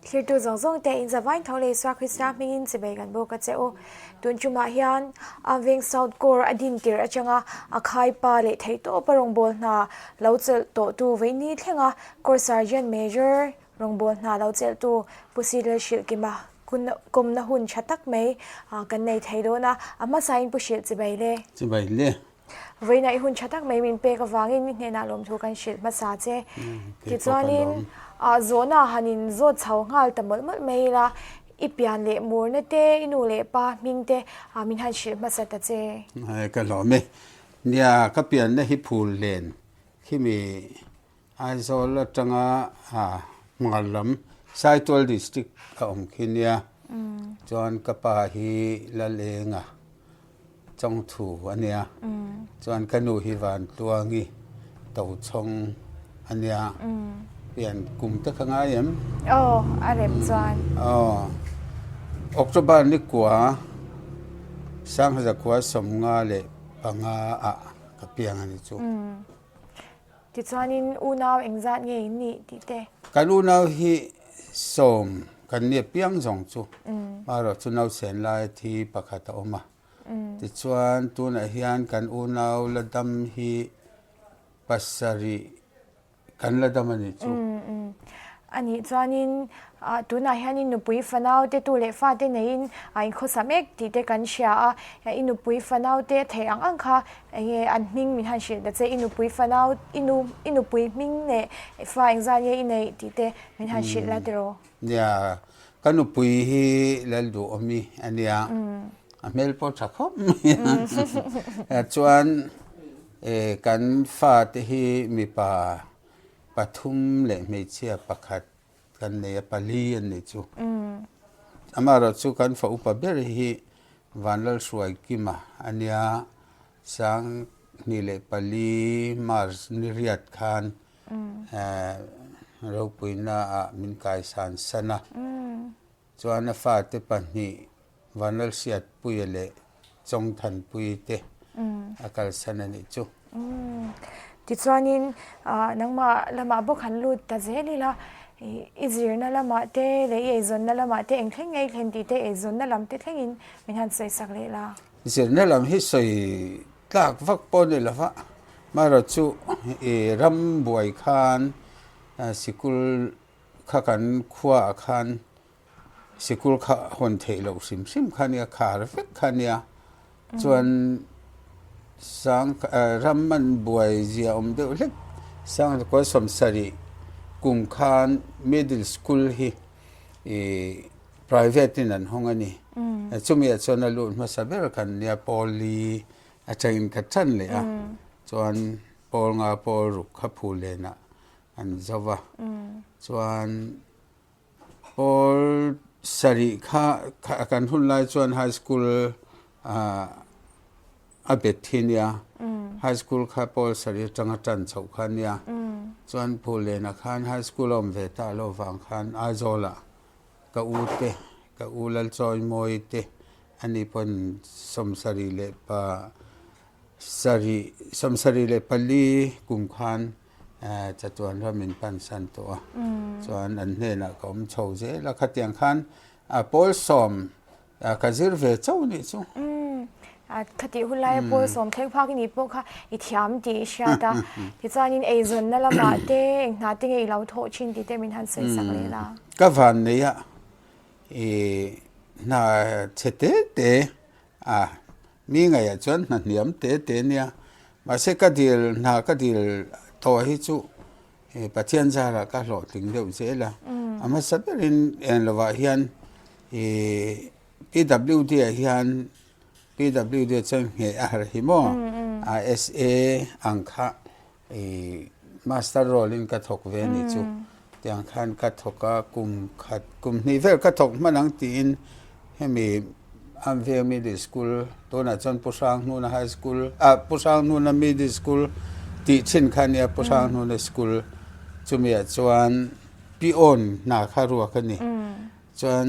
Thlirtu zawng zawng te in zavain tho leh Isua Krista hmingin chibai kan bawk a che u. Tun tumah hian Amveng South Corps a din tirh atanga a khaipa leh theihtawpa rawngbâwl hna lo chelh tawhtu vaini thlenga Corps Sergeant Major rawngbâwl hna lo chelhtu Pu Sidlal Hrilhkima kawmna hun tha tak mai kan nei thei dawn a, a hmasain Pu Hrilh chibai le. Chibai le. Vawiinah i hun tha tak mai min pek avangin i hnenah lawmthu kan hrilh hmasa che. Tichuanin zawhna han in zawt chho nghal ta mawlh mawlh mai ila, i pian leh murna te, i nu leh pa hming te min han hrilh hmasa ta che. Ka hlawm e. Nia, ka pianna hi phul len khimi Aizawl atanga Hmar lam Saitual District a awm khi nia. Chuan ka pa hi Lalenga Chawngthu a nia. Chuan ka nu hi Vantluangi Tochhawng a nia. Pian kum te kha ngai em? Aw, a rem chuan. Aw, October ni kua Sanghazakhua 55 ah ka piang a ni chu. Tichuanin unau engzat nge in nih tih te? Kan unau hi sawm kan nia piang zawng chu hmarawh chu nausen lai thi pakhat a awm a. Tichuan tunah hian kan unau la dam hi pasarih kan la dam a nih chu. A nih chuanin tunah hianin nupui fanau te tu leh fate neiin a inkhawsa mek tih te kan hria a, i nupui fanau te theih ang ang kha Enge an hming min han hrilh ta che, i nupui fanau, i nu, i nupui hming leh fa engzat nge i neih tih te min han hrilh la tiraw? Nia, ka nupui hi Lalduhawmi a nia, a hmel pawh tha khawp mai a, chuan kan fate hi mipa pathum leh hmeichhia pakhat Kan nei a pali an nih chu. Amaherawh chu kan fa upa ber hi Vanlalhruaikima a nia, 2004 March ni riat khan ropuina ah min kaisan san a. Chuan a fate pahnih Vanlalhriatpuia leh Chawngthanpuii te a kalsan a nih chu. Tichuanin nangmah lamah bawk han lut ta zel ila, i zirna lamah te leh i eizawnna lamah te eng thleng nge i thlen tih te eizawnna lam te thlengin min han sawi sak leh la. Zirna lam hi sawi tlak vak pawh ni lova, amaherawh chu i ram buai khan sikul kha kan khuaah khan Sikul kha hawn theih loh hrim hrim kha nia, khar vek kha nia. Chuan sang ram an buai zia awm deuh hlek sang kual 70 kum khan middle school hi ih private in an hawng a ni. Chumi ah chuan a lut hmasa ber kan nia pawl li atangin ka tan leh a, chuan pawl nga pawl ruk kha phul lenah an zo va. Chuan Pawl sarih kha kan hun lai chuan high school a bet thi nia, high school kha pawl sarih atanga tan chhoh kha nia. Chuan Phulena khan high school a awm ve ta lo vang khan Aizawlah ka u te, ka u Lalchawimawi te ani pawn 74 sarih, 74 kum khan Chatuan ram in pansan tawh a, chuan an hnenah ka awm chho zel a, khatiang khan pawl sawm ka zir ve chauh nih chu. Khatih hun laia pawl sawm thleng phak i nih pawh kha i thiam tih i hriat a, tichuanin eizawnna lamah te eng hna te nge i lo thawh thin tih te min han sawi sak leh la. Ka van nei a, i hna chhe te te a Mi ngaihah chuan hna hniam te te nia. Mahse ka dil hna ka dil tawh hi chu Pathian zarah ka hlawhtling deuh zel a. A hmasa berin eng lovah hian ih PWD ah hian PWD ah chuan ngheh a har hi maw? SA ang kha I master role in ka thawk ve a nih chu. Tiang khan ka thawk a, kum khat, kum hnih vel ka thawk hman ang tiin hemi Amveng Middle School, tunah chuan Pu Hranghnuna High School, ah Pu Hranghnuna Middle School tih thin kha a nia, Pu Hranghnuna School chumiah chuan peon hna kha ruak a ni. Chuan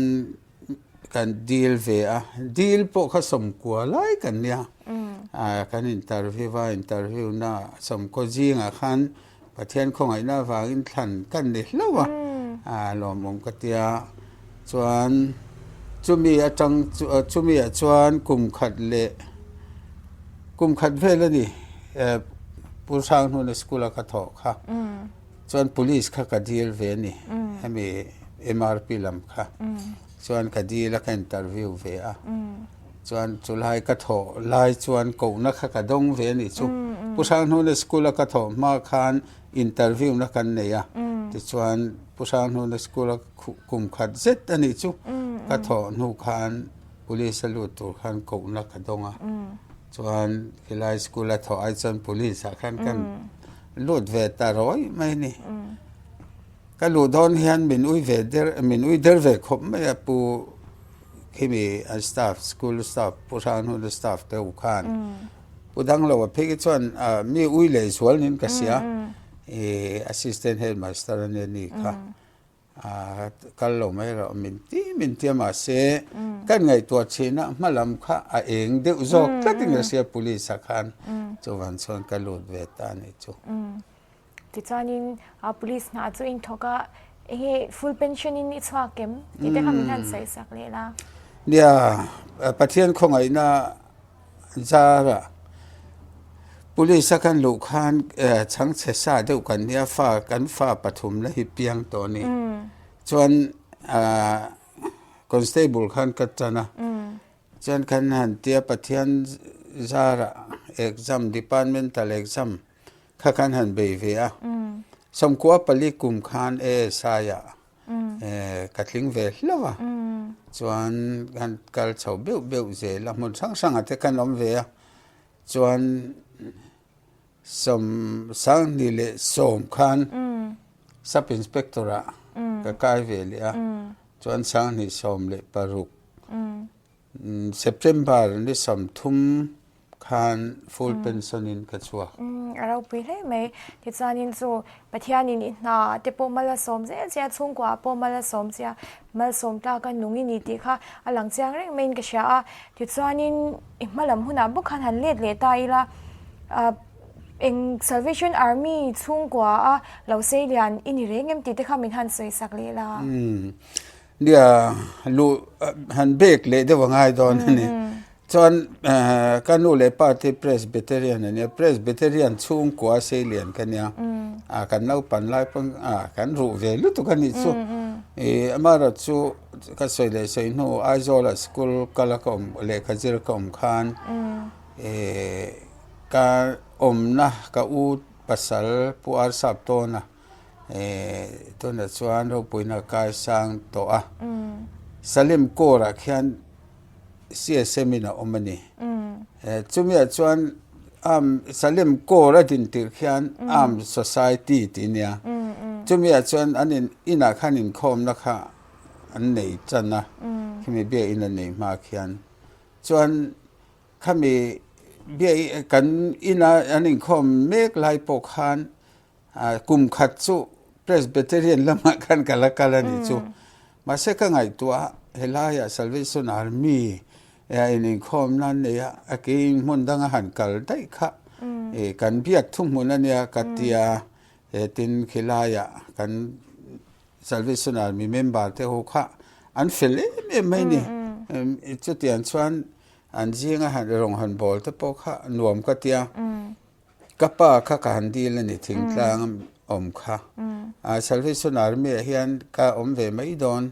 Kan dil ve a, dil pawh kha 90 lai kan nia, kan interview a, interview na 90 zingah khan Pathian khawngaihna avangin thlan kan ni hlauh a. A lawmawm ka tia. Chuan chumi atang chumi ah chuan kum khat leh kum khat vel a ni Pu Hranghnuna school a ka thawh kha. Chuan police kha ka dil ve a ni hemi MRP lam kha. Chuan ka dil a ka interview ve a. Chuan chulai ka thawh lai chuan kohna kha ka dawng ve a nih chu. Pu Hranghnuna school a ka thawh hma khan interview na kan nei a, tichuan Pu Hranghnuna school a kum khat zet a nih chu ka thawh hnu khan police a lut tur khan kohna ka dawng a. Chuan khilai school a thawh ai chuan police ah khan kan lut ve ta rawi mai a ni. Ka luh dawn hian min ui ve der min ui der ve khawp mai a Pu Khimi an staff school staff Pu Hranghnuna staff te ho khan Pu Danglo a phei khi chuan mi ui leh zual niin ka hria ih assistant headmaster a nia ni kha kal lo mai rawh min ti min ti a mahse kan ngaihtuah thin a hma lam kha a eng deuh zawk tlat in ka hria police ah khan chuvang chuan ka lut ve ta a nih chu. Tichuanin police hna chu in thawk a, enge full pension in i chhuak em? Tih te kha min han sawi sak leh la. Nia, Pathian khawngaihna zara police a kan luh khan chhangchhe sa deuh kan nia, fa kan fa pathum la hi piang tawh a ni. Chuan constable khan ka tan a, chuan kan han tia Pathian zara exam departmental exam Kha khan han bei ve a, 94 kum khan ASI ah ka tling ve hlauh a, chuan kan kal chho beuh beuh zel a, hmun hrang hrangah te khan awm ve a, chuan 2010 khan Sub Inspector ah ka kai ve leh a, chuan 2016 September ni 30 khan full pension in ka chhuak. A ropui hle mai. Tichuanin chu Pathianin i hna te pawh mal a sawm zel che a, chhungkua ah pawh mal a sawm che a, malsawm tlak a nung i ni tih kha a lang chiang reng maiin ka hria a. Tichuanin i hma lam hunah bawk khan han let leh ta ila, eng Salvation Army chhungkua a lo sei lian i ni reng em tih te kha min han sawi sak leh la. Nia, luh han bek leh deuh a ngai dawn a ni. Chuan ka nu leh pa te Presbyterian a nia, Presbyterian chhungkua Seilian ka nia, kan naupan lai pawn kan ruh ve lutuk a nih chu. Ih amaherawh chu ka sawi leh sawi hnu Aizawla school kal a ka awm lehkha zir ka awm khan ih ka awmna ka u pasal Pu Arsap tawna Tunah chuan ropuina kai sang tawh a, Salim Kaur-ah khian CSM in a awm a ni. Chumiah chuan Arm Salim Kaur a din tirh khian Arm Society tih a nia. Chumiah chuan an in inah khan inkhawmna kha an nei tan a, khimi biakinn an nei hma khian. Chuan khami biak kan ina an inkhawm mek lai pawh khan Kum khat chu Presbyterian lamah khan ka la kal a nih chu. Mahse ka ngaihtuah a, helaiah Salvation Army in inkhawm nan nei a, a keiin hmun danga han kal daih kha kan biak thuhmun a nia ka tia, tin khilaiah kan Salvation Army member te ho kha an fel em em mai ni. Chutiang chuan an zinga han rawng han bawl te pawh kha nuam ka tia. Ka pa kha ka han dil a ni thingtlang awm kha. Salvation Army ah hian ka awm ve mai dawn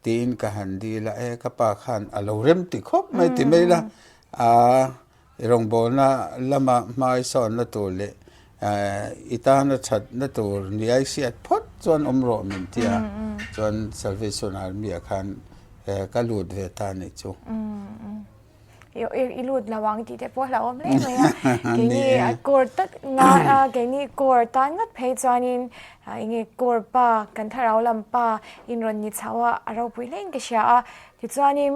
tiin ka han dil a, e ka pa khan a lo rem ti khawp mai ti mai la, i rawngbawlna lama hmai sawnna tur leh i tana thatna tur ni ai hriat phawt chuan awm rawh min ti a, chuan Salvation Army ah khan ka lut ve ta a nih chu. I lut lo ang tih te pawh hlauhawm hle mai a. Keini kawr tak nga a keini kawr tan ngat phei chuanin enge kawr pa kan thlarau lam pa in rawn ni chho a a ropui hlein ka hria a. Tichuanin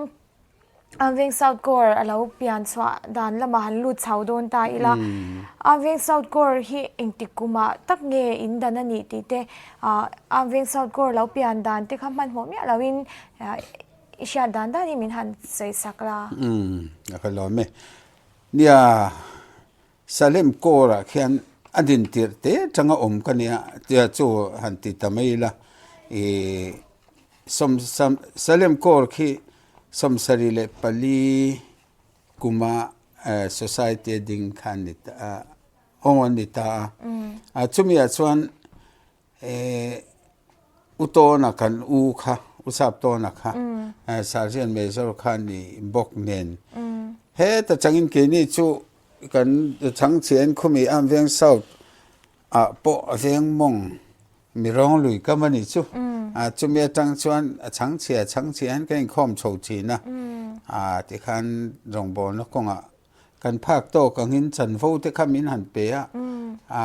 Amveng South Kawr a lo pian chhuah dan lamah han lut chho dawn ta ila. Amveng South Kawr hi engtik kumah tak nge in dan a nih tih te Amveng South Kawr lo pian dan te kha hmanhmawh miah loin I hriat dan dan hi min han sawi sak la. Umm, a ka lawm e. Nia, Salem Kawrah khian a din tirh te atanga awm ka nia, tia chu han ti ta mai ila. Ih Salem Corps khi 74 kuma society a ding kha an ni ta a, awng an ni ta a. A chumi ah chuan U Tawna kan u kha, U Sap Tawna kha Sergeant Major kha a ni bawk nen. Heta changin keini chu kan chhangchhiain khumi Amveng South ah pawh a veng mawng mi rawng lui kam a ni chu. A chumi atang chuan a chhangchhia chhangchhia hian kan inkhawm chho thin a. A tikhan rawngbawlna kawngah kan phak tawk angin chanvo te kha min han pe a. A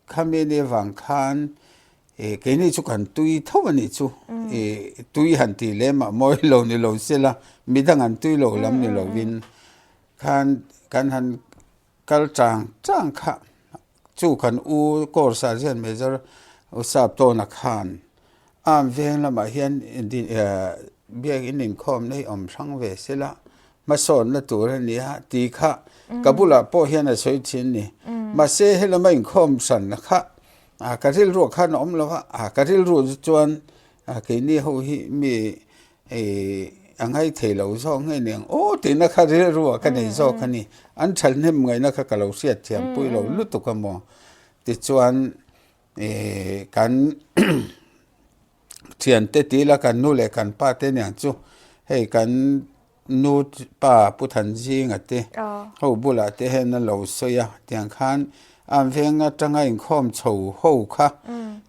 khami ni avang khan e keini chu kan tui tho a nih chu. E tui han tih lem ah mawi lo ni lo sela midang an tui lo lam ni lovin khan kan han Kal chang chang kha chu kan u Corps Sergeant Major U Sap Tawna khan Arm veng lamah hian biakin inkhawmna hi awm hrang ve sela hmasawnna tur a ni a ti kha ka bulah pawh hian a sawi thin ni. Mahse helama inkhawm hranna kha ka rilruah khan a awm lo a, ka rilru chu chuan keini ho hi mi Hei a ngai thei lo zawk nge niang aw tihna kha rilru ah ka nei zawk a ni. An thalhnem ngaihna kha ka lo hriat thiam pui lo lutuk a maw. Tichuan ih kan thiante ti ila kan nu leh kan pa te niang chu hei kan nu pa Pu Thanzinga te ho bulah te hian a lo sawi a tiang khan an veng atanga inkhawm chho ho kha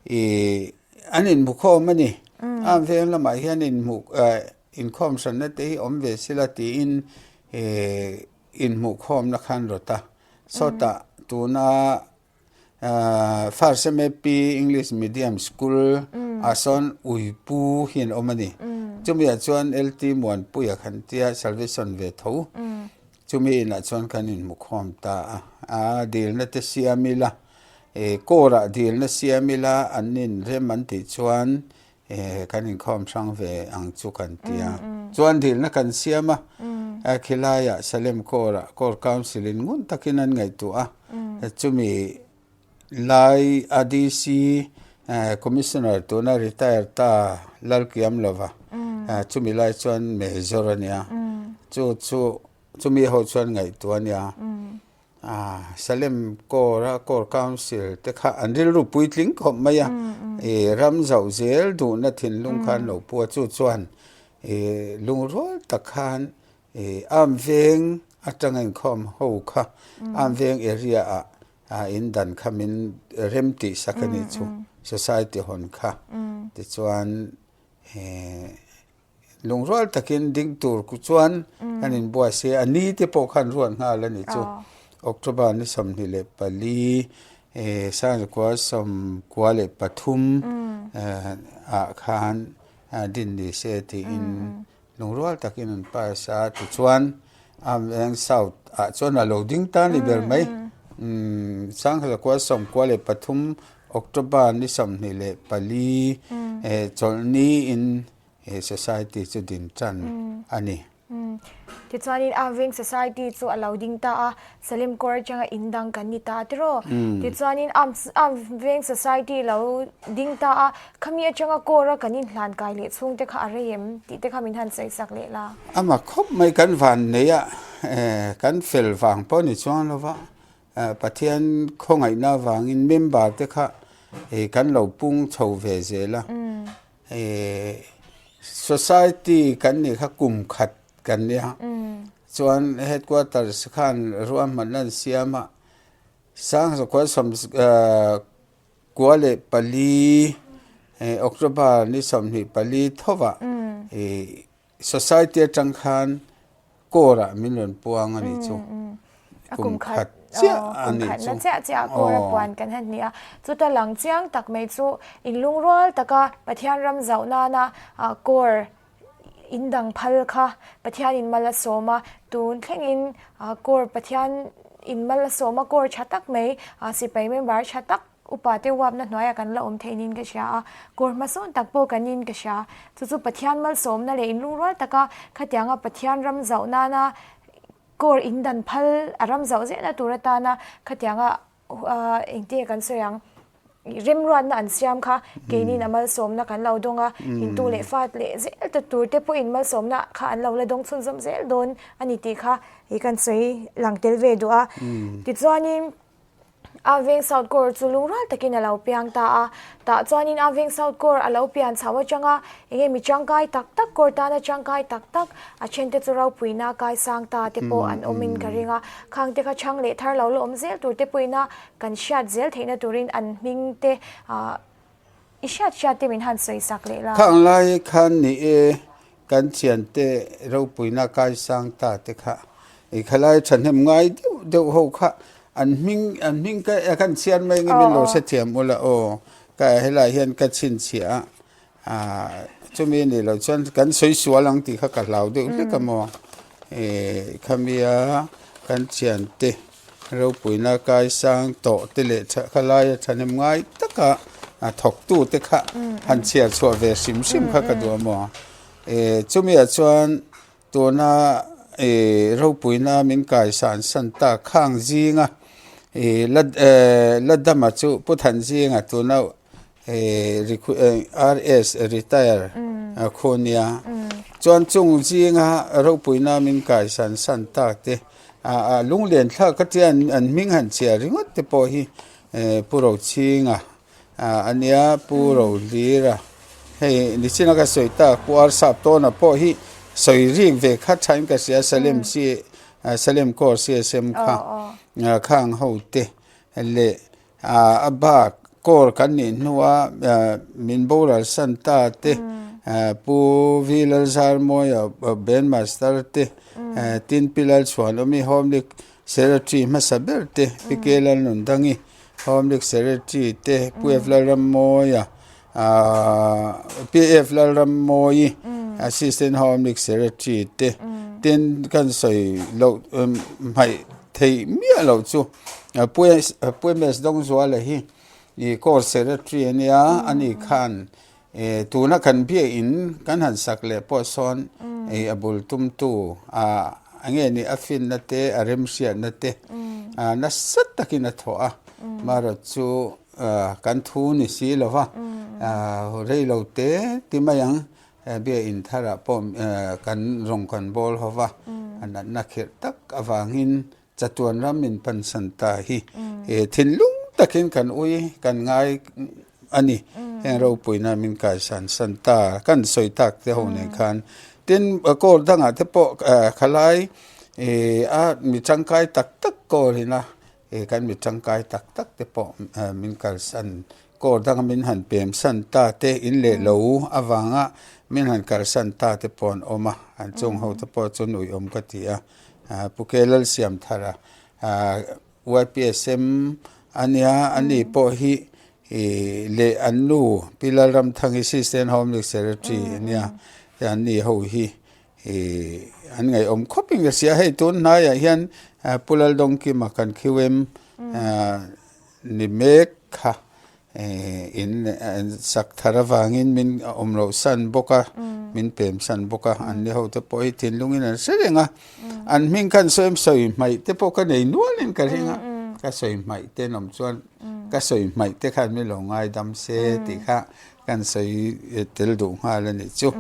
ih An inhmukhawm a ni. A veng lamah hian inhmuh inkhawm hranna te hi awm ve sila tiin inhmuhkhawmna khan rawt a. Sawtah tuna First MAP English Medium School ah sawn Uipu hi an awm a ni. Chumi ah chuan LT Muanpuia khan tia Salvation ve tho. Chumi inah chuan kan inhmukhawm ta a. A dilna te siam ila. Kawrah dilna siam ila an inrem an tih chuan kan inkhawm hrang ve ang chu kan ti a. Chuan dilna kan siam a, khilaiah Salem Kawrah Kawr Council in ngun takin an ngaihtuah a, chumi lai ADC Commissioner tuna retire ta Lalkiam lova, chumi lai chuan Major a nia, chu chu chumi ho chuan ngaihtuah a nia. Salem Corps a Corps Council te kha an rilru puitling khawp mai a, ih ram zauh zel duhna thinlung khan lo pu a, chu chuan ih lungrual tak khan ih Arm veng atanga inkhawm ho kha Arm veng area ah in dan kha min rem tih sak a nih chu society hawn kha tichuan ih. Lungrual takin ding tur ku chuan kan inbuaise a, ni te pawh khan ruat nghal a ni chu. October ni 24 1993 ah khan din ni se tiin lungrual takin an pass a, tichuan Ameng South ah chuan a lo ding ta ni ber mai. 1993 October ni 24 chawlhni in He society chu din tan a ni. Tichuanin Aveng Society chu a lo ding ta a, Salim Kaur atanga in dang kan ni ta a tiraw. Tichuanin Aveng Society lo ding ta a, khami atanga Kaur a kan inhlan kai leh chhung te kha a rei em tih te kha min han sawi sak leh la. Ama khawp mai kan van nei a, kan fel vang pawh ni chuang lova, Pathian khawngaihna avangin member te kha kan lo pung chho ve zel a. Society kan nih kha kum khat kan nia chuan headquarters khan ruahmanna an siam a 1994 October ni 24 thovah Society atang khan Corps ah min rawn puang a nih chu. Kum khat chiah a nih chu. Kum khatna chiah chiah Corps a puan kan han hnih a. Chuta lang chiang tak mai chu inlungrual taka Pathian ram zauh nana Corps in dang phal kha Pathian in mal a sawm a. Tun thlengin Corps Pathian in mal a sawm a Corps tha tak mai sipai member tha tak Upa te uapna hnuaiah kan la awm theih niin ka hria a, kawr hmasawn tak pawh kan niin ka hria. Chu chu Pathian malsawmna leh inlungrual taka khatianga Pathian ram zauh nana kawr in dan phal a ram zauh zehna tur atana khatianga engtinge kan sawi ang? Remruatna an siam kha keinin a malsawmna kan lo dawng a, intu leh fat leh zel ta tur te pawhin malsawmna kha an lo la dawng chhunzawm zel dawn a ni tih kha i kan sawi lang tel ve duh a. Tichuanin Aveng South Corps chu lungrual takin a lo piang ta a, tah chuanin Aveng South Corps a lo pian chho atanga enge mi tangkai tak tak Corps tana tangkai tak tak a thente chu ropuina kaisang ta te pawh an awmin ka ring a, khang te kha chhang leh thar lo la awm zel tur te pawhin a Kan hriat zel theihna turin an hming te i hriat hriat te min han sawi sak leh la. Khang lai khan ni e, kan thiante ropuina kaisang ta te kha i khalai thahnem ngai deuh deuh ho kha an hming an hming ka kan chhiar mai nge min lo hrethiam ula aw ka helai hian ka chhinchhiah a. Aaa chumi a nih loh chuan kan sawi sual ang tih kha ka hlau deuh hlek a maw ih khamia kan thiante ropuina kaisang tawh te leh khalaia thahnem ngai taka a thawktu te kha han chhiar chhuah ve hrim hrim kha ka duh a maw ih chumi ah chuan tuna ih ropuina min kaisan san tak khang zinga ih la la dama chu Pu Thanzinga tuna. RS retire khu nia chuan chung zinga ropuina min kai san san tak te a lunglen thlak ka tia an hming han chhiar ringawt te pawh hi Pu Rochhinga a nia Pu Rohlira hei nichina ka sawi tak Pu Arsap tawna pawh hi sawi rik ve khat thain ka hria Salem Salem Corps CSM kha khang ho te leh A bak kawr kan nih hnua min boral san ta te, Pu V Lalzarmawia Band Master te, Tin Pi Lalchhuanawmi Home League Secretary hmasa ber te, Pi K Lalnundangi Home League Secretary te, Pu F Lalrammawia Pi F Lalrammawi Assistant Home League Secretary te, tin kan sawi loh hmaih theih miah loh chu. Puemes Dawngzuala hi ih court secretary a nia ani khan ih tuna kan biakin kan han sak leh pawh sawn ih a bul tumtu ah eng nge ni a finna te a remhriatna te ah nasa takin a thawh a marawt chu ah kan thu ni si lo va ah reilo te ti mai ang biakin tharah pawh kan rawng kan bawl ho va a natna khirh tak avangin Chatuan ram min pansan ta hi thinlung takin kan ui kan ngai a ni. Heng ropuina min kaisan san ta kan sawi tak te ho nen khan. Tin kawl dangah te pawh khalai a mi tangkai tak tak kawl ina kan mi tangkai tak tak te pawh min kalsan kawl danga min han pem san ta te in leh lo avanga min han kalsan ta te pawh an awm a. An chung ho te pawh chu nuihawm ka ti a. Pu K Lalsiamthara YPSM a nia, ani pawh hi leh an nu Pi Lalramthangi Assistant Home League Secretary a nia, an ni ho hi an ngaihawm khawp in ka hria. Hei tun hnaiah hian Pu Laldawngkima kan QM ni mek kha. In sak thar avangin min awm loh san bawk a, min pem san bawk a, an ni ho te pawh hi thinlungin an hre reng a, an hming khan sawi sawi hmaih te pawh ka nei nualin ka ring a, ka sawi hmaih te an awm chuan ka sawi hmaih te khan min lo ngaidam se tih kha kan sawi tel duh nghal a nih chu.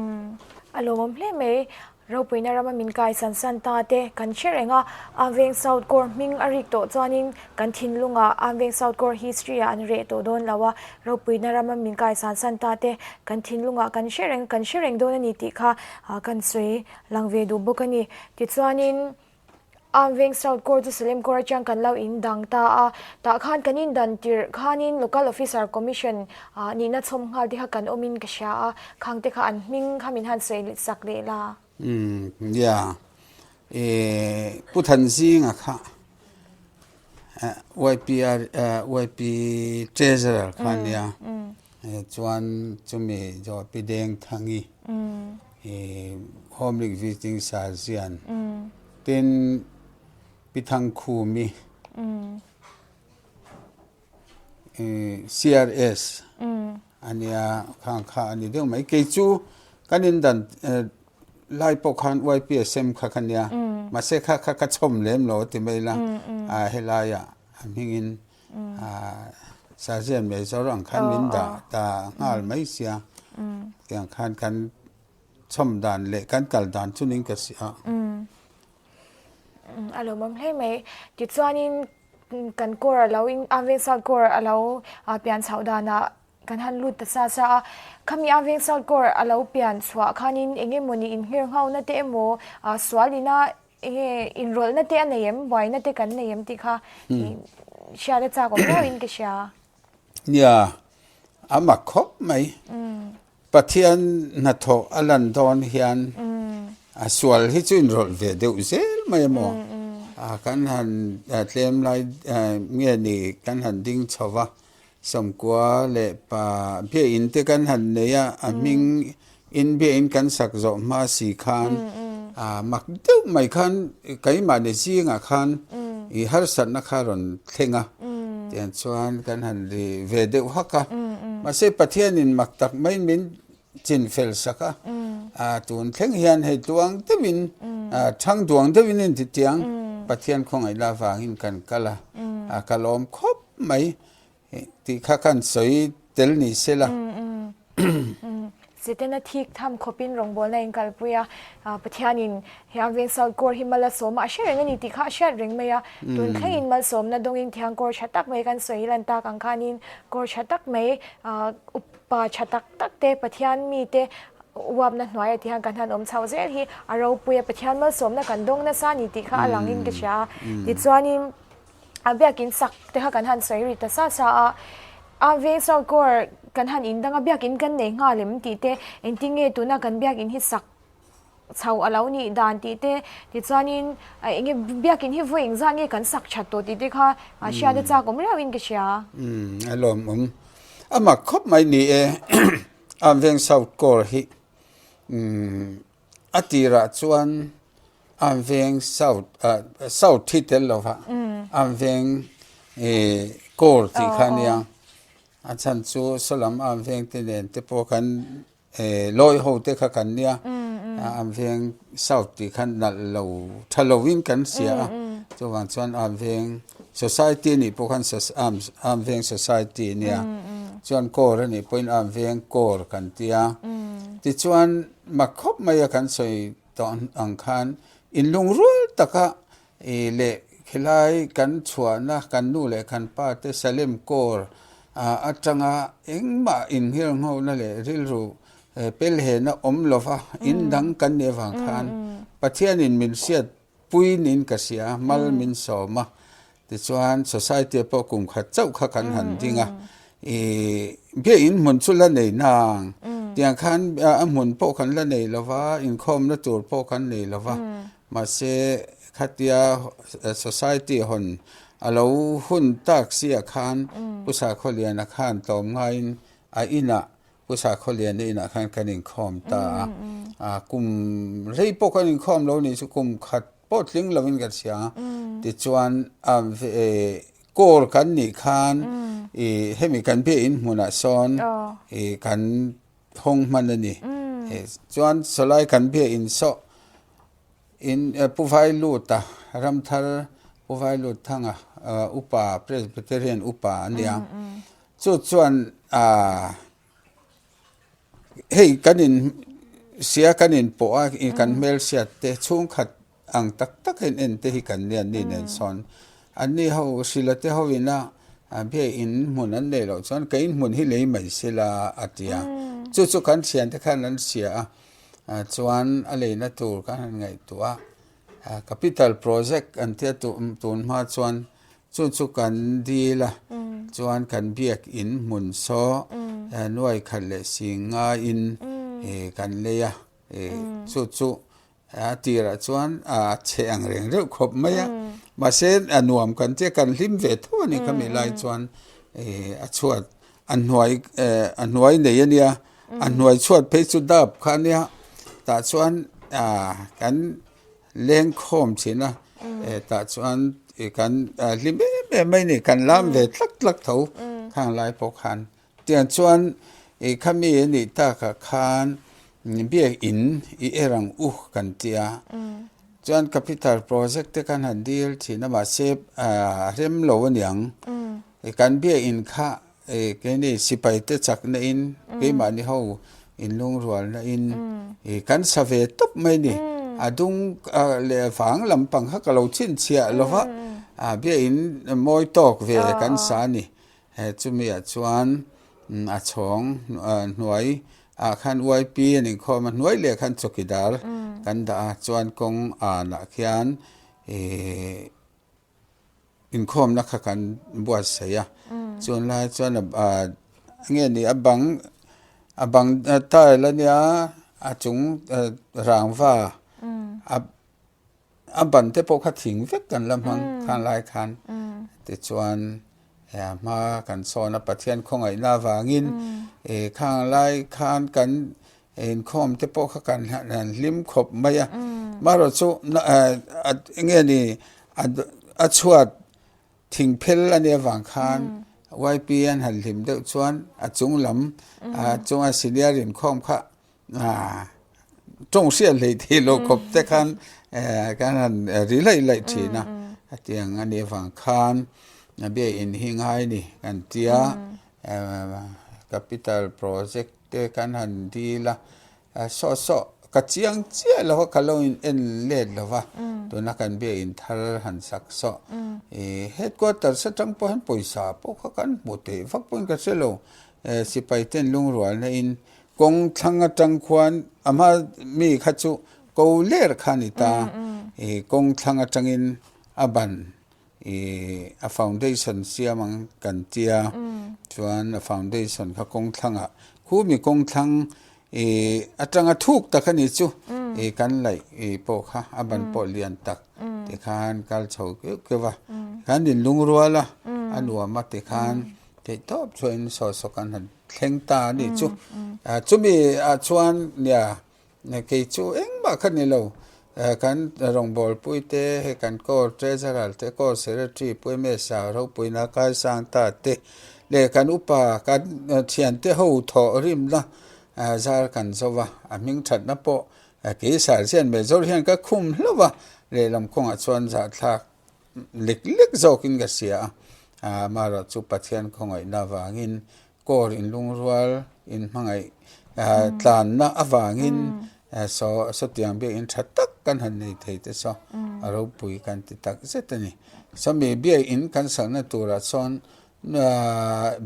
A lawmawm hle mai. Ropuina rama min kai san san ta te kan hre reng a, Amveng South Corps hming a rik tawh chuanin kan thinlungah Amveng South Corps history ah an reh tawh dawn lo a, Ropuina rama min kai san san ta te kan thinlungah kan hre reng kan hre reng dawn a ni tih kha kan sawi lang ve duh bawk a ni. Tichuanin Amveng South Corps chu Salem Corps atang kan lo in dang ta a, tah khan kan in dan tirh khanin Local Officer Commission nihna chhawm nghal te kha kan awmin ka hria a, khang te kha an hming kha min han sawi sak leh la. Umm nia, eh Pu Thanzinga kha YPR YP Treasurer kha nia, chuan chumi zawh Pi Dengthangi Home League Visiting Surgeon tin Pi Thangkhumi CRS a nia khang kha a ni deuh mai. Kei chu kan indan lai pawh khan YPSM kha ka nia mahse kha kha ka chhawm lem lo a ti mai la helaiah a hmingin. Sergeant Major ang khan min dah ta nghal mai sia. Tiang khan kan chhawm dan leh kan kal dan chu ning ka si a. A lawmawm hle mai. Tichuanin kan kawr a lo in a veng South kawr a lo pian chhoh danah kan han lut ta sa sa a. Khami a veng South kawr a lo pian chhuah khanin eng emawni inhmir nghauhna te emaw sual ina enge inrawlhna te a nei em, buaina te kan nei em tih kha hriat a chak awm viauin ka hria. Nia, a mak khawp mai. Pathian hnathawh a lan dawn hian a sual hi chu inrawlh ve deuh zel mai a maw? Kan han tlem lai nge ni kan han ding chho va, Sawmkua leh pa biain te kan han nei a, a hming in biain kan sak zawh hma si khan mak deuh mai khan keimahni zingah khan i harsatna kha rawn thleng a, tiang chuan kan han ri ve deuh hak a. Mahse Pathianin mak tak maiin min chin fel sak a, tun thleng hian hei tluang deuhin thang duang deuhin in ti tiang Pathian khawngaihna avangin kan kal a, ka lawm khawp mai. Tih kha kan sawi tel ni se la. Setana thik tham khawpin rawngbawlna in kalpui a, Pathianin he a veng South Kawr hi mal a sawm a, a hre reng a ni tih kha a hriat reng mai a. Tun thlengin malsawmna dawngin thiang kawr tha tak mai kan sawi lan tak ang khanin kawr tha tak mai, upa tha tak tak te, Pathian mite uapna hnuaia ti hian kan han awm chhoh zel hi a ropui a, Pathian malsawmna kan dawng nasa a ni tih kha a langin ka hria a. Tichuanin. A biakin sak te kha kan han sawi ri ta sa sa a, a veng sawrkar kan han indang a biakin kan nei nghal em tih te, engtin nge tuna kan biakin hi sak chho a lo nih dan tih te, tichuanin enge biakin hi vawi engzat nge kan sak that tawh tih te kha hriat a chak awm riauhin ka hria. Umm a lawmawm a mak khawp mai ni e, a veng sawrkar hi umm A tirah chuan an veng south south thi tel lova an veng core tih kha a nia a chhan chu sawlam an veng te nen te pawh khan lawi ho te kha kan nia an veng south tih kha nalh lo tha lovin kan hria a chuvang chuan an veng society anih pawh khan an veng society a nia chuan core anih pawhin an veng core kan tia tichuan. Mak khawp mai a kan sawi tawh ang khan inlungrual taka i leh khilai kan chhuahna kan nu leh kan pa te Salem Corps atanga engmah inhirnghona leh rilru pelhena awm lova in dang kan nih avang khan Pathianin min hriat Puinin ka hria, mal min sawm a, tichuan society ah pawh kum khat chauh kha kan han ding a, ih biakin hmun chu la nei nang, tiang khan a hmun pawh kan la nei lo va, inkhawmna tur pawh kan nei lo va, mahse khatia society hawn a lo hun tak siah khan Pu Sakhawliana khan tlawm ngaiin a inah Pu Sakhawliana inah khan kan inkhawm ta a, a kum rei pawh kan inkhawm lo nih chu kum khat pawh tling lovin ka hria a, tichuan a kawr kan nih khan ih hemi kan biak in hmunah sawn ih kan hawng hman a ni. Chuan sawlai kan biak in sawh in Pu Vailuta Ramthar Pu Vailuthanga upa Presbyterian upa a nia. Chu chuan aah hei kan in sia kan in pawh a ih kan hmelhriat te chhungkhat ang tak tak a in en te hi kan nia ni nen sawn an ni ho hrila te ho ina biak in hmun an neih loh chuan ka in hmun hi lei mai sela a ti a chu chu kan thian te khan an hria a chuan a leina tur kan han ngaihtuah a capital project an tia tun hma chuan Chu chu kan dil a, chuan kan biak in hmun saw nuai khat leh si ngaiin kan lei a, chu chu a tirah chuan a chhe ang reng reuh khawp mai a, mahse a nuam kan tia kan hlim ve tho a ni khami lai chuan a chhuat a hnuai a hnuai nei a nia, a hnuai chhuat phei chu dap kha a nia tah chuan kan Lengkhawm thin a, tah chuan kan hlim em em mai ni, kan lam ve tlak tlak tho khang lai pawh khan. Tiang chuan i khami a nih takah khan biakin i er ang u kan ti a, chuan capital project te khan han dil thin a mahse a rem lo aniang, kan biakin kha. keini sipai te chakna in keimahni ho inlungrualna in kan sa ve tawp mai a ni. A dung leh vang lampang kha ka lo chhinchhiah lo va, biain mawi tawk ve kan sa a ni. Chumi ah chuan a chhawng hnuai ah khan YP an inkhawm a, hnuai leh khan chawkidar kan dah a, chuan kawng anah khian ihh inkhawmna kha kan buatsaih a, chun lai chuan nge ni a bang a bang tile a nia a chung rangva a A ban te pawh kha thing vek kan la hmang khan lai khan tichuan a hma kan sawn a Pathian khawngaihna avangin ih khang lai khan kan inkhawm te pawh kha kan han hlim khawp mai a marawh chu eng nge ni a chhuat thing phel a nih avang khan YP an han hlim deuh chuan a chung lam a chunga senior inkhawm kha Tawng hriat hlei thei lo khawp te khan kan han ri laih laih thin a, hetiang a nih avang khan biakin hi ngai ni kan tia capital project te kan han dil a, saw saw ka chiang chiah lo a ka lo in en let lo va, tuna kan biakin thar han sak saw headquarters atang pawh hian pawisa pawh kha kan hmu theih vak pawhin ka hre lo, sipai ten lungrualna in Kawng thlang atang khuan a hma mi kha chu ko ler kha a ni ta. Ih kawng thlang atangin a ban ih a foundation siam ang kan tia chuan a foundation kha kawng thlangah khu mi kawng thlang ih atanga thuk tak a ni chu ih kan laih ih pawh kha a ban pawh lian tak tikhan kal chho keuh keuh a kan inlungrual a a nuam a tikhan theihtawp chuan saw saw kan han thleng ta a nih chu. Chumi ah chuan nia kei chu engmah kha ni lo, kan rawngbawlpui te hei kan Corps Treasurer te Corps Secretary Pu Msa ropuina Kaisang ta te leh kan upa kan thiante ho thawh rimna zar kan zo va, a hming thatna pawh kei Sergeant Major hian ka khum hlauh a, lehlam kawngah chuan zahthlak lek lek zawkin ka hria a, amaherawh chu Pathian khawngaihna avangin kawr inlungrual inhmangaih tlanna avangin saw sawtiang biakinn tha tak kan han nei thei te saw a ropui kan ti tak zet a ni. Sawmi biakinn kan sakna turah chuan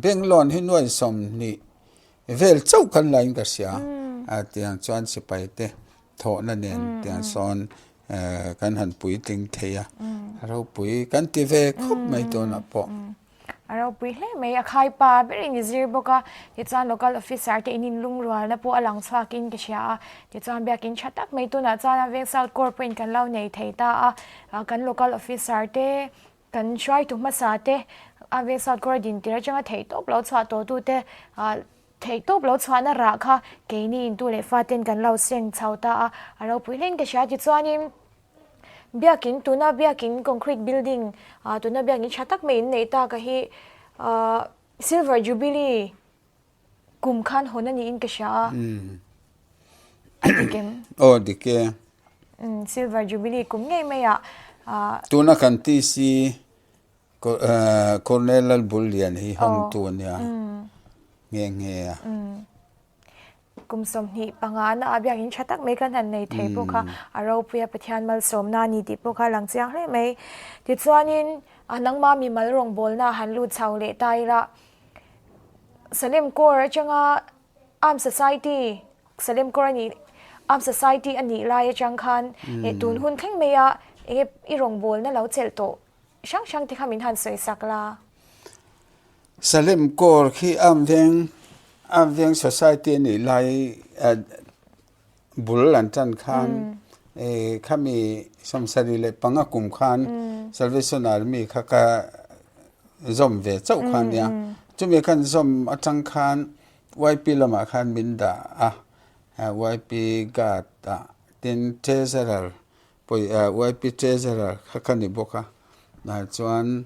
bank loan hi nuai 20 vel chauh kan lain ka hria a, tiang chuan sipai te thawhna nen tiang sawn kan han puitling thei a, a ropui kan ti ve khawp mai tunah pawh. A ropui hle mai, a khaipa berin i zir bawk a, tichuan local officer te in inlungrualna pawh a lang chhuakin ka hria a, tichuan biakin tha tak mai tunah chuan a veng South Corps pawhin kan lo nei thei ta a, kan local officer te kan hruaitu hmasa te a veng South Corps a din tir atanga theihtawp lo chhuah tawhtute Theihtawp lo chhuahna rah kha keini intu leh faten kan lo seng chho ta a, a ropui hlein ka hria. Tichuanin biakin tuna biakin concrete building tuna biakin tha tak mai in neih tak a hi Silver Jubilee kum khan hawn a niin ka hria a. A dik em? Aw dik e. Silver Jubilee kum ngei maiah. Tuna kan TC Colonel Lalbullian hi hawngtu a nia nghe nghe a. Kum 25 na a biakin tha tak mai kan han nei thei pawh kha a ropui a Pathian malsawmna a ni tih pawh kha a lang chiang hle mai. Tichuanin a nangma mimal rawngbawlna a han lut chho leh ta ila Salem Corps atanga Armed Society Salem Corps a nih Armed Society a nih lai atang khan tun hun thleng maia enge i rawngbawlna lo chelh tawh Hrang hrang te kha min han sawi sak la. Salem Corps khi Arm Veng Arm Veng Society a nih lai bul an tan khan khami 75 kum khan Salvation Army kha ka zawm ve chauh kha nia. Chumi khan zawm atang khan YP lamah khan min dah a, YP Guard ah tin Treasurer Pawi YP Treasurer kha ka ni bawk a, chuan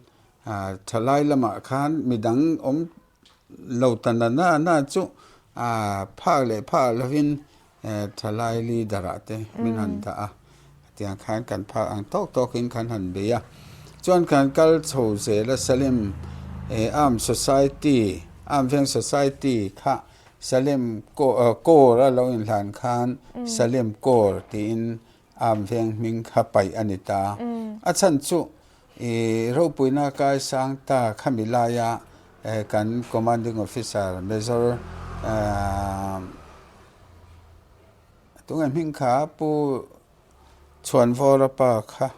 thalai lamah khan midang awm lo ta na na na chu phak leh phak lovin thalai leader ah te min han dah a, tiang khan kan phak ang tawk tawkin kan han bei a, chuan kan kal chho zel a Salem Armed Society. Armed Veng Society kha Salem Corps a lo inhlan khan Salem Corps tiin Armed Veng hming kha paih a ni ta. A chhan chu i ropuina kai sang ta khami laia kan Commanding Officer Major tunge hming kha Pu Chhuanvawra pa kha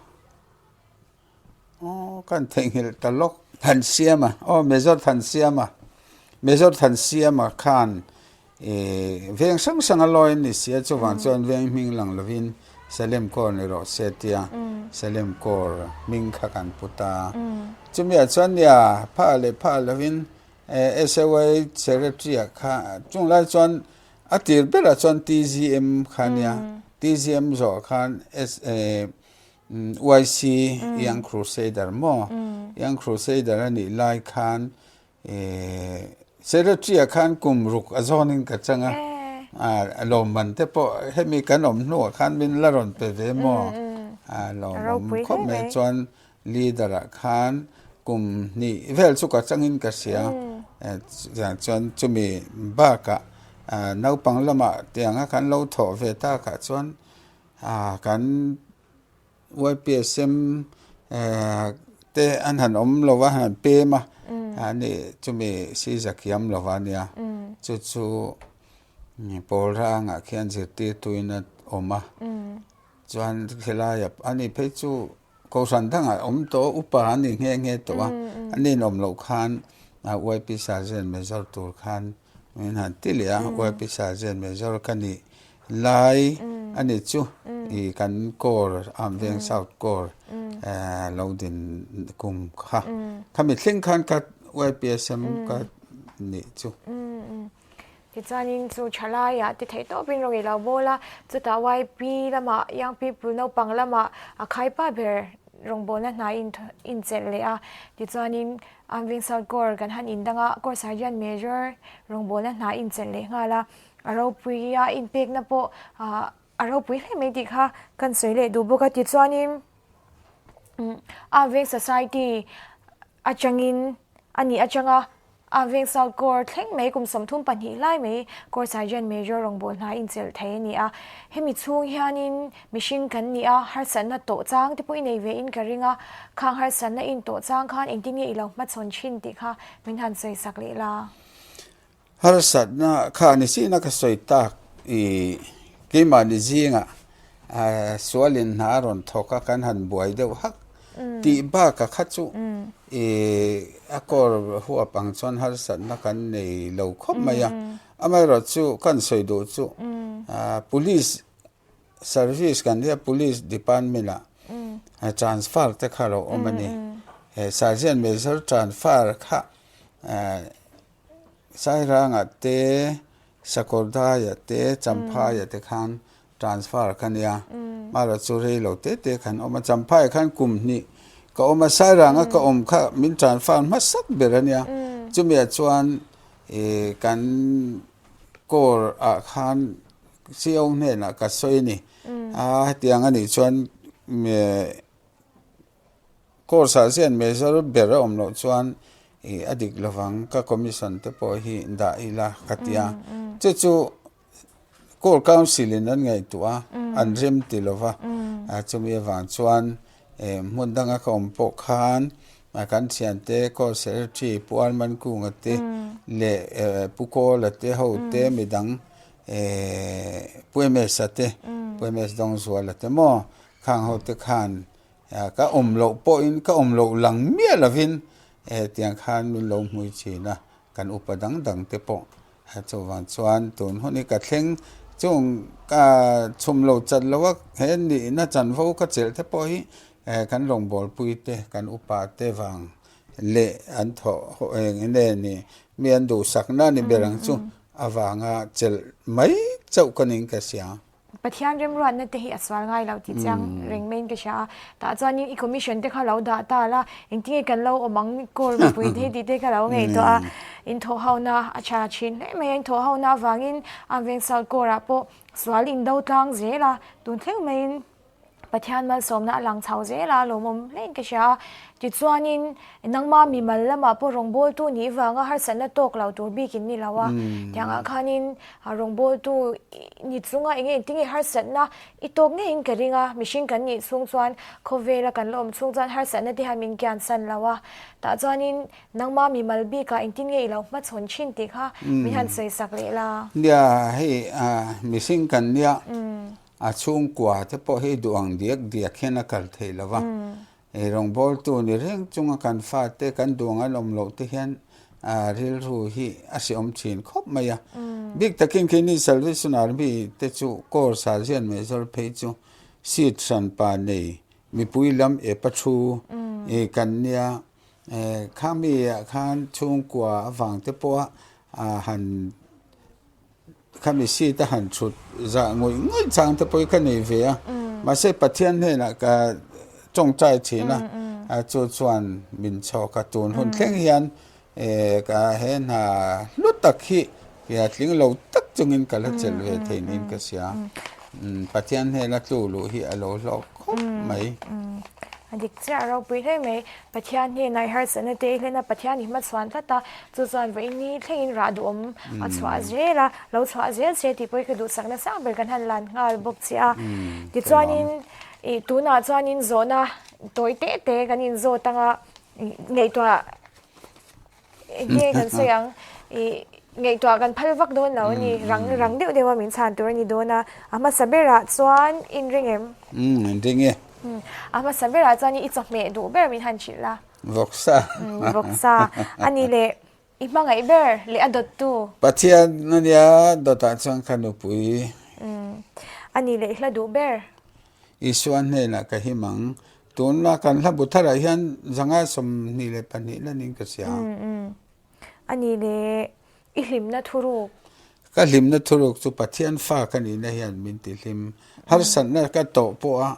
Aw ka han theihnghilh ta lawk. Thansiama aw Major Thansiama Major Thansiama khan ih veng hrang hrang a lawi a ni sia chuvang chuan veng hming lang lovin Salem Corps ni rawh se tia Salem Corps hming kha kan pu ta. Chumi ah chuan nia pha leh pha lovin SAY Secretary ah kha chung lai chuan a tir berah chuan TGM kha nia TGM zawh khan YC Young Crusader maw? Young Crusader a nih lai khan Secretary ah khan kum ruk a zawnin ka chang a, lawmman te pawh hemi kan awm hnuah khan min la rawn pe ve maw? Lawmawm khawp mai chuan leader ah khan kum hnih vel chu ka changin ka hria chuan chumi bakah naupang lamah tianga kan lo thawh ve takah chuan Kan YPSM te an han awm lo va, han pem a, ani chumi siza kiam lo va nia, chu chu pawl rangah khian zirtirtuin a awm a, chuan khelaia ani phei chu Kohhran dangah awm tawh upa an ni nghe nghe tawh a, an inawm loh khan YP Sergeant Major tur khan min han ti leh a, YP Sergeant Major ka nih lai a ni chu ih kan Corps Amveng South Corps lo din kum kha khami thleng khan ka YPSM ka nih chu. Tichuanin chu thalaiah ti theih tawpin rawn i lo bawl a, chutah YP lamah Young People naupang lamah a khaipa ber rawngbawlna hna inchelh leh a. Tichuanin Armed South Corps kan han indang a, Corps Sergeant Major rawngbawlna hna inchelh leh nghal a, a ropuia inpekna pawh a ropui hle mai tih kha kan sawi leh duh bawk a. Tichuanin Armed Society atangin a nih atanga A veng South Corps thleng mai kum 32 lai mai Corps Sergeant Major rawngbâwl hna inchelh thei a ni a. Hemi chhung hianin mihring kan ni a, harsatna tawh chang te pawh i nei ve in ka ring a, khang harsatna in tawh chang khan engtin nge i lo hmachhawn thin tih kha min han sawi sak leh la. Harsatna kha ni sihna ka sawi tak i keimahni zingah sualin hna a rawn thawk a kan han buai deuh hak tih baka kha chu i a kawr huap ang chuan harsatna kan nei lo khawp mai a, amaherawh chu kan sawi duh chu police service kan nia police department ah transfer te kha lo awm a ni, sergeant major transfer kha. Sairanga te, Sakawrdaia te, Champhaia te khan transfer kha nia. Mara chu rei lo te te khan awm a. Champhaia khan kum hnih ka awm a, Sairanga ka awm kha min transfer hmasak ber a nia. Chumi ah chuan ih kan corps ah khan CO hnenah ka sawi a ni. A hetiang a nih chuan Course ah hian major ber a awm loh chuan ih a dik lovang ka commission te pawh hi dah ila ka ti a, chu chu court council in an ngaihtuah a an rem ti lova chumi avang chuan eh hmun danga ka awm pawh khan kan thiante court secretary Pu Arman Kunga te leh Pu Kawla te ho te midang eh Pu MS-a te Pu MS Dawngzuala te maw khang ho te khan Ka awm loh pawhin ka awm loh lang miah lovin hetiang khan min lo hmui thin a, kan upa dang dang te pawh chuvang chuan tun hun hi ka thleng chung ka chhum lo chat lo a, he nihna chanvo ka chelh te pawh hi kan rawngbawlpui te kan upa te vang leh an thawh eng nge ni mi an duhsakna ni ber ang chu avanga chelh mai chauh ka ning ka hria. Pathian remruatna te hi a sual ngai lo tih chiang reng maiin ka hria a, tah chuanin i commission te kha lo dah ta la, engtinge kan lo awm ang call mipui te hi tih te kha lo ngaihtuah a, inthawh hona a tha thin hle mai a, inthawh hona avangin Amveng South Corps ah pawh sual indo tlang zel a, tun thleng maiin. Pathian malsawmna a lang chho zel a, lawmawm hlein ka hria a. Tichuanin nangma mimal lamah pawh rawngbawltu nih vanga harsatna tawk lo tur bik in ni lo a, tiangah khanin rawngbawltu ni chunga eng nge tinge harsatna i tawk ngeiin ka ring a, mihring kan nih chhung chuan khawvela kan la awm chhung chuan harsatna te hian min kiansan lo a, tah chuanin nangma mimal bikah engtin nge i lo hmachhawn thin tih kha min han sawi sak leh la. Nia, hei mihring kan nia A chhungkua te pawh hi duh ang diak diak hian a kal theih lo va, rawngbawltu ni reng chunga kan fate kan duh ang an awm loh te hian rilru hi a hreawm thin khawp mai a. Bik takin keini Salvation Army te chu course ah zian Major phei chu seat hranpa nei mipui lam epa thu kan nia. Khami ah khan chhungkua avang te pawha han Khami seat a han thut zah ngawih ngawih chang te pawh hi ka nei ve a, mahse Pathian hnenah ka tawngtai thin a, chu chuan min chhawk a, tun hun thleng hian ka he hna hlu tak hi tling lo tak chungin ka la chelh ve thei niin ka hria. Pathian hnena tlu luh hi a lo hlawk khawp mai. A dik chiah ropui hle mai. Pathian hnenah i harsatna te i hlen a, Pathian i hmachhuan tlat a, chu chuan vawiin thlengin rah duhawm a chhuah zel a, lo chhuah zel se tih pawh hi ka duhsak nasa ber kan han lan nghal bawk che a. Tichuanin ih tunah chuanin zawhna tawi teh te kan inzawt anga ngaihtuah Enge kan sawi ang? Ih, ngaihtuah kan phal vak dawn lo a ni. Rang rang deuh deuh a min chhan tur a ni dawn a. A hmasa berah chuan in ring em? Umm, in ring e. Umm, a hmasa berah chuan i chawhmeh duh ber min han hrilh la. Vawksa. Umm, vawksa. A ni leh, i hmangaih ber leh a dawttu. Pathian a nia, dawtah chuan ka nupui. Umm, a ni leh i hla duh ber. Isua hnenah ka him ang. Tunla kan hla bu tharah hian 122 la niin ka hria. A ni le, i hlimna thuruk. Ka hlimna thuruk chu Pathian fa ka nihna hian min ti hlim. Harsatna ka tawh pawh a,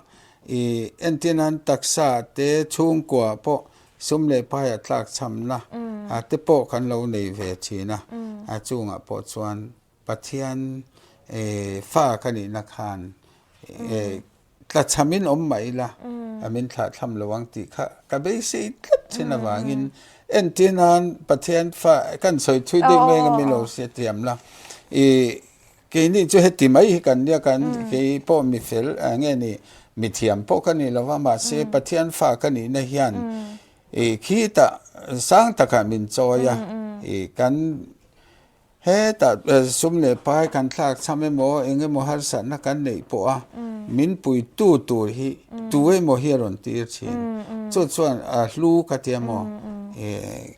i entir nan taksa te chhungkua pawh sum leh paia tlakchhamna te pawh kan lo nei ve thin a, a chungah pawh chuan Pathian fa ka nihna khan tlachhamin awm mah ila a min thlahthlam lo ang tih kha ka beisei tlat thin avangin entir nan Pathian fa kan sawi thui deuh mai anga min lo hriatthiam la. I keini chu heti mai hi kan nia kan kei pawh mi fel nge ni mi thiam pawh ka ni lo va mahse Pathian fa ka nihna hian i khitah sang takah min chawi a i kan Hetah sum leh pai kan thlak chham emaw eng emaw harsatna kan neih pawh a min puitu tur hi tu emaw hi a rawn tir thin. Chu chuan a hlu ka tia maw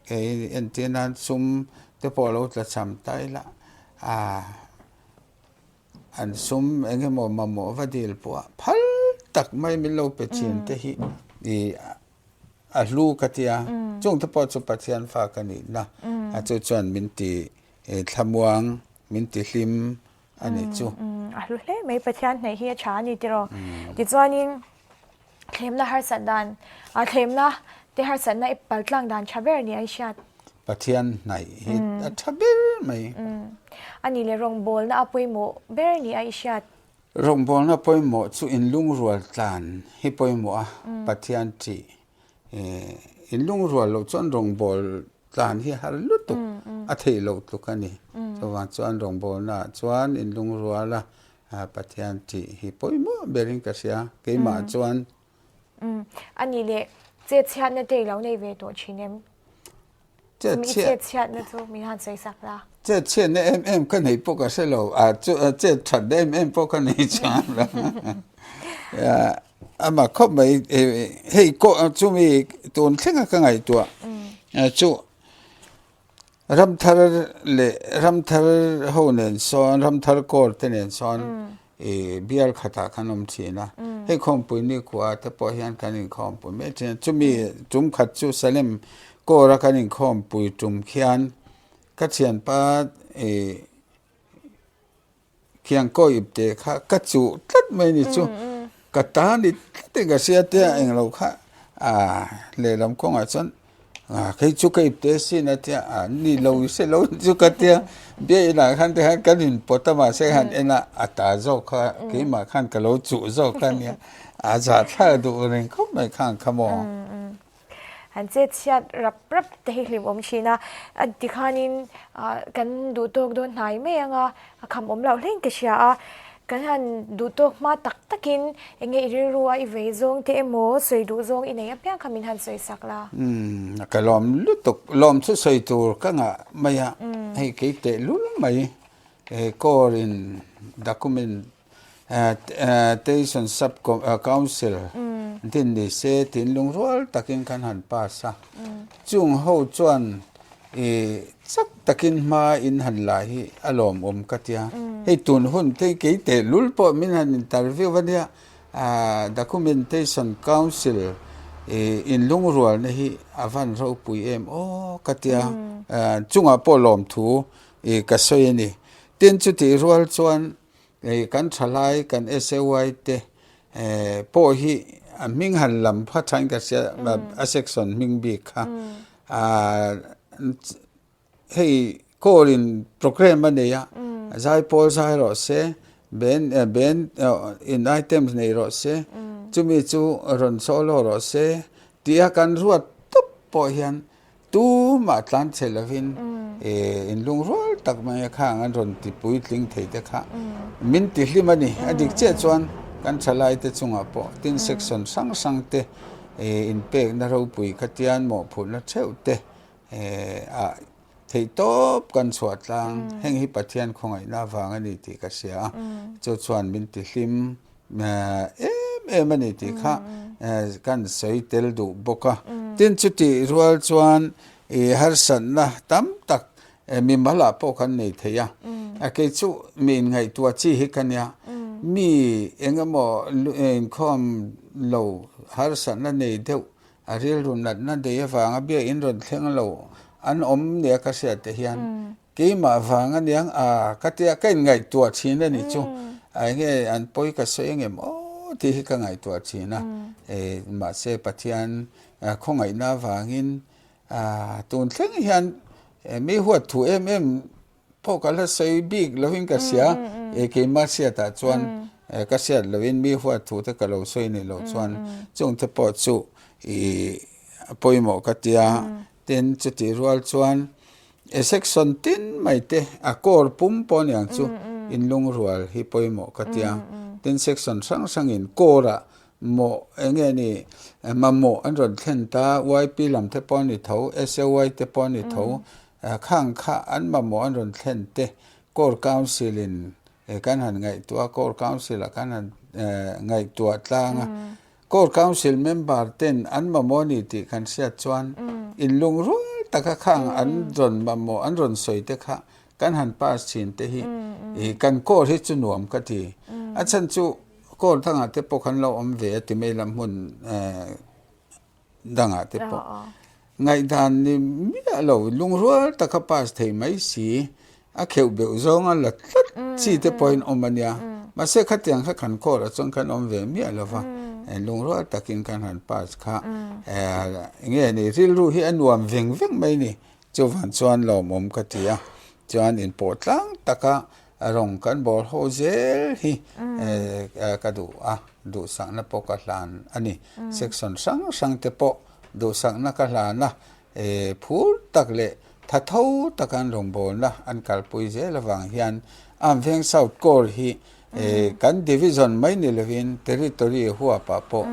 kei entir nan sum te pawh a lo tla chham ta ila a an sum eng emaw mamawh va dil pawh a phal tak mai min lo pe thin te hi i A hlu ka tia, chungte pawh chu Pathian fa ka nihna a chu chuan min ti thlamuang, min ti hlim a nih chu. A hlu hle mai, Pathian hnaih hi a tha a ni tiraw. Tichuanin thlemna harsat dan, thlemna te harsatna i paltlang dan tha ber ni a i hriat. Pathian hnaih hi a tha ber mai. A nih leh rawngbawlna a pawimawh ber ni a i hriat. Rawngbawlna pawimawh chu inlungrual tlan hi pawimawh a, Pathian ṭih inlungrual loh chuan rawngbâwl tlan hi har lutuk a theih loh tluk a ni. Chuvang chuan rawngbâwlnaah chuan inlungrual a, Pathian ṭih hi pawimawh berin ka hria keimah chuan. A nih leh chetchhiatna te i lo nei ve tawh ṭhin em? Chet chhiatna chu min han sawi sak la. Chet chhiatna em em ka nei pawh ka hre lo. A chu chet thatna em em pawh ka nei chuang lo. Amah khawp mai hei kawh chumi tun thlenga ka ngaihtuah chu ramthar leh ramthar ho nen sawn ramthar court te nen sawn I bial khatah khan awm thin a, hei khawmpui nikhua te pawh hian kan inkhawmpui mai thin a, chumi tum khat chu Salem Corps-a kan inkhawmpui tum khian ka thianpa i khiangkaw ipte kha ka chuh tlat mai ni chu, ka ta ni tlat in ka hria tia englo kha a lehlam kawngah chuan Kei chu ka ipte sin a tia, a ni lo i hre lo chu ka tia, bia inah khan te khan kan inpawt a mahse han en a, a ta zawk kha keimah khan ka lo chuh zawk a nia. A zahthlak duh reng khawp mai khang kha maw? Han chet chhiat rap rap te hi hlimawm thin a, a tikhanin kan duh tawk dawn hnai mai anga a kham awm loh hlein ka hria a, kan han duh tawk hma tak takin eng nge i rilru a i vei zawng te emaw sawi duh zawng i nei apiang kha min han sawi sak la. Umm ka lawm lutuk, lawm chu sawi tur ka ngah mai a, hei kei teh lul mai he core in document Station Sub Council din ni se tiin lungrual takin kan han pass a, chung ho chuan ih chak takin hma in han la hi a lawmawm ka tia, hei tun hun te kei tehlul pawh min han interview a nia, Documentation Council ih inlungrualna hi a van ropui em aw ka tia, chungah pawh lawmthu ih ka sawi a ni, tin chutih rual chuan Hei kan thalai kan SAY te pawh hi a hming han lam pha thain ka hria a section hming bik kha hei call in programme a nei a zaipawl zai rawh se band band in items nei rawh se chumi chu rawn solo rawh se tia kan ruat tawp pawh hian Tumah tlan chhe lovin inlungrual tak mai a khang an rawn ti puitling thei te kha min ti hlim a ni. A dik chiah chuan kan thalai te chungah pawh tin section hrang hrang te inpekna ropui kha tian mawhphurhna theuh te ah theih tawp kan chhuah tlang. Heng hi Pathian khawngaihna avang a ni tih ka hria a, chu chuan min ti hlim. em em a ni tih kha kan sawi tel duh bawk a. Tin chutih rual chuan ih harsatna tam tak mimalah pawh kan nei thei a. A kei chu mi inngaihtuah chi hi ka nia. Mi eng emaw inkhawm lo harsatna nei deuh a rilru natna nei avanga biakin rawn thleng lo an awm nia ka hriat te hian Keimah vang aniang a ka tia ka inngaihtuah thin a nih chu a enge an pawi ka sawi angem aw tih hi ka ngaihtuah thin a e mahse Pathian khawngaihna avangin a tun thleng hian mi huat thu em em pawh ka la sawi bik lovin ka hria e keimah hriatah chuan ka hriat lovin mi huat thu te ka lo sawi nih loh chuan chungte pawh chu ih pawimawh ka tia tin chutih rual chuan E section tin mai te a core pum pawh aniang chu inlungrual hi pawimawh ka tia. Tin section hrang hrangin core ah mawh eng nge ni mamawh an rawn thlen ta YP lam te pawh a ni tho, SAY te pawh a ni tho khang kha an mamawh an rawn thlen te core council in kan han ngaihtuah a core council ah kan han ngaihtuah tlang a. Core Council member ten an mamawh a ni tih kan hriat chuan inlungrual taka khang an rawn mamawh an rawn sawi te kha kan han pass thin te hi ih kan core hi chu nuam ka ti. A chhan chu core dangah te pawh khan lo awm ve a ti mai lam hmun dangah te pawh. Ngaihdan ni miah lo, lungrual taka pass thei mai si, a kheuh beuh zawnga la tlat chi te pawhin awm a nia. Mahse khatiang kha kan court ah chuan khan awm ve miah lo va, lungrual takin kan han pass kha enge ni rilru hi a nuam veng veng mai ni. Chuvang chuan lawmawm ka ti a, chuan inpawh tlang taka rawng kan bawr ho zel hi ka duh a, duhsakna pawh ka hlan a ni. Section hrang hrang te pawh duhsakna ka hlan a, phur tak leh tha tho taka an rawngbawlna an kalpui zel avang hian Amveng South Core hi kan division mai ni lovin territory huapah pawh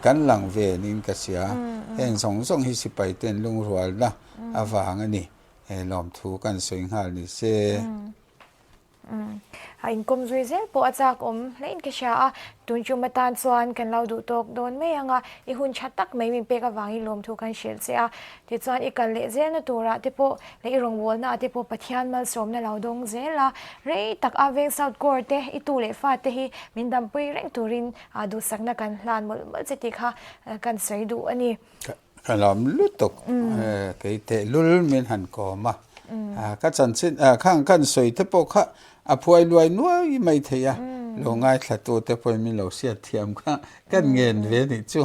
kan lang ve niin ka hria. Heng zawng zawng hi sipai ten lungrualna avang a ni. Lawmthu kan sawi nghal ni se. A inkawm zui zel pawh a chak awm hlein ka hria a, tun tum atan chuan kan lo duh tawk dawn mai ang a, i hun tha tak mai min pek avangin lawmthu kan hrilh che a, tichuan i kal leh zelna turah te pawh leh i rawngbawlna ah te pawh Pathian malsawmna lo dawng zel a, rei tak a veng South Core te i tu leh fa te hi min dampui reng turin duhsakna kan hlan mawlh mawlh che tih kha kan sawi duh a ni. Ka lawm lutuk kei tehlul min han kawm a, ka chanchin khang kan sawi te pawh kha a phuai luai nuai mai thei a, lo ngaithla tu te pawhin min lo hriat thiam kha kan ngen ve nih chu.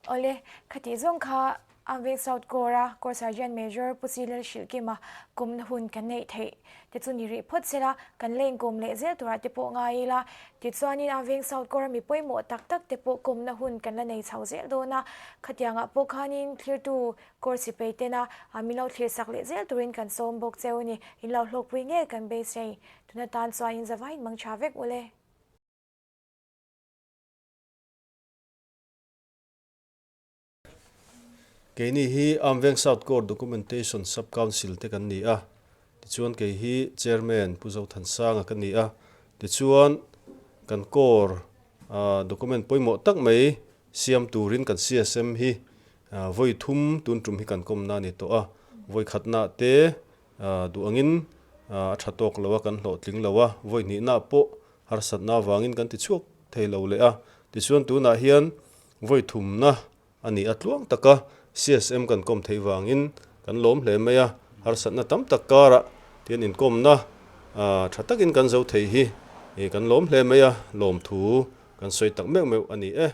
Awle, khatih zawng kha. Amveng South Corps-a Corps Sergeant Major Pu Chi Lalhrilhkima kawmna hun kan neih theih te chu ni rih phawt sela, kan la inkawm leh zel turah te pawh ngai ila. Tichuanin Amveng South Corps-a mi pawimawh tak tak te pawh kawmna hun kan la nei chho zel dawn a, khatiangah pawh khanin thlirtu Corps sipei tena min lo thlirsak leh zel turin kan sawm bawk cheu a ni. In lo hlawkpui ngei kan beisei. Tuna tan chuan in zavaiin mang tha vek ule. Keini hi Amveng South Court Documentation Sub Council te kan ni a, tichuan kei hi Chairman Pu Zothansanga ka ni a, tichuan kan Corps document pawimawh tak mai siam turin kan CSM hi vawi thum tun tum hi kan kawmna a ni tawh a, vawi khatna te duh angin a tha tawk lo a kan hlawhtling lo a, vawi hnihna pawh harsatna avangin kan ti chhuak thei lo leh a, tichuan tunah hian vawi thumna a ni a tluang taka CSM kan kawm theih vangin kan lawm hle mai a, harsatna tam tak karah tian inkawmna tha takin kan zo thei hi kan lawm hle mai a, lawmthu kan sawi tak meuh meuh a ni e.